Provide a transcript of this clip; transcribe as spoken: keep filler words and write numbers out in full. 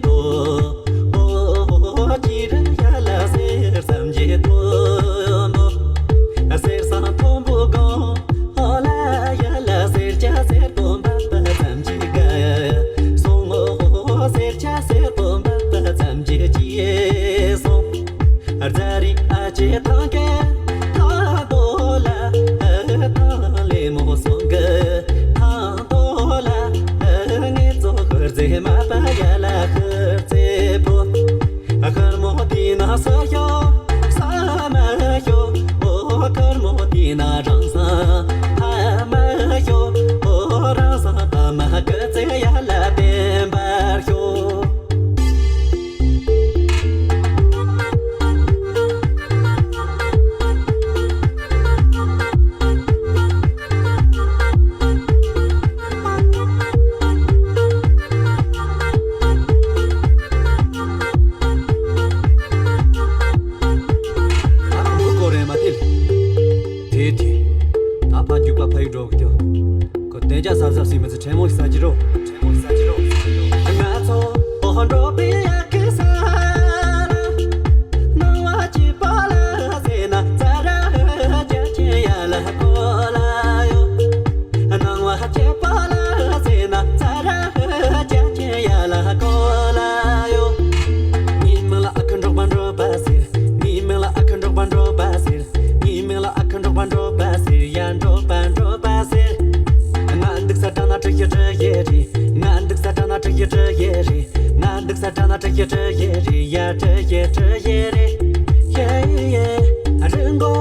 ཏོ། ཨོ། ཅི་ར་ཡ་ལ་ཟེར་བསམ་གྱི་མཐོན་པོ། ཟེར་བསམ་མཐོན་པོ་གང་། ཨོ་ལ་ཡ་ལ་ཟེར་ཅ་ཟེར་པོ་འབབ་པ་ཙམ་གྱི་ག་སོང་། ཨོ། ཟེར་ཅ་ཟེར་པོ་འབབ་པ་ཙམ་གྱི་ཅི་སོང་། རྫ་རི་ཨ་ཅེ་ཐང་གེ་ཐང་དོ་ལ། ཐང་ལེ་མོ་སོང་གི་ཐང་དོ་ལ། ངེ་ཚོ་ཧུར་རྫེ་མ་པ་ཡ་ལ་ཧུར་རྫེ་པོ། ཁར་མོ་དེ་ན་ས་ཤོ་ས་མ་ཤོ། ཨོ། ཁར་མོ་དེ་ན་རང་ས་ཕ་མ་ཤོ། ཨོ། རང་ས་ཕ་མ་ཀི་ཙེ་ཡ་ལ་བདེན་པར་ཤོ། ཨ་ཁུ་མོ་ཀོ་རེ་མ་ཐིལ། དེ་དེ། ད་ཕ་རྒྱུག་པ་ཕ་ཡུལ་འགྲོ་གི་དེ། ཁོ་དེ་ཇ་ཟབ་ཟབ་སི་མི་ཚེ་ཕྲན་མོ་ཞིག་ས་ཀྱི་རོ། ང་ཚོ་འགྲོ་པའི་ཡ་གི་ས་ར། སྣང་བ་སྐྱིད་པ་ལ་ཟེར་ན་ཙ་ར་རྒྱ་ཆེ་ཡ་ལ་གོ་ལ་ཡོ། སྣང་བ་སྐྱིད་པ་ལ་ཟེར་ན་ཙ་ར་རྒྱ་ཆེ་ཡ་ལ་གོ་ལ་ཡོ། ངའི་མིང་ལ་ཨ་ཁུ་འབྲོག་པ་འབྲོག་པ་ཟེར། ངའི་མིང་ལ་ཨ་ཁུ་འབྲོག་པ་འབྲོག་པ་ཟེར། ངའི་མིང་ལ་ཨ་ཁུ་འབྲོག་པ་འབྲོག་པ་ཟེར། ཡ་འབྲོག་པ་འབྲོག་པ་ཟེར། ང་འདུག་ས་དྲ་ན་དྲི་ཡི་དྲི་ཡི་རེད། ང་འདུག་ས་དྲ་ན་དྲི་ཡི་དྲི་ཡི་རེད། ང་འདུག་ས་དྲ་ན་དྲི་ཡི་དྲི་ཡི་རེད། ཡ་དྲི་ཡི་དྲི་ཡི་རེད། ཡེ་ཡེ། རི་མགོ།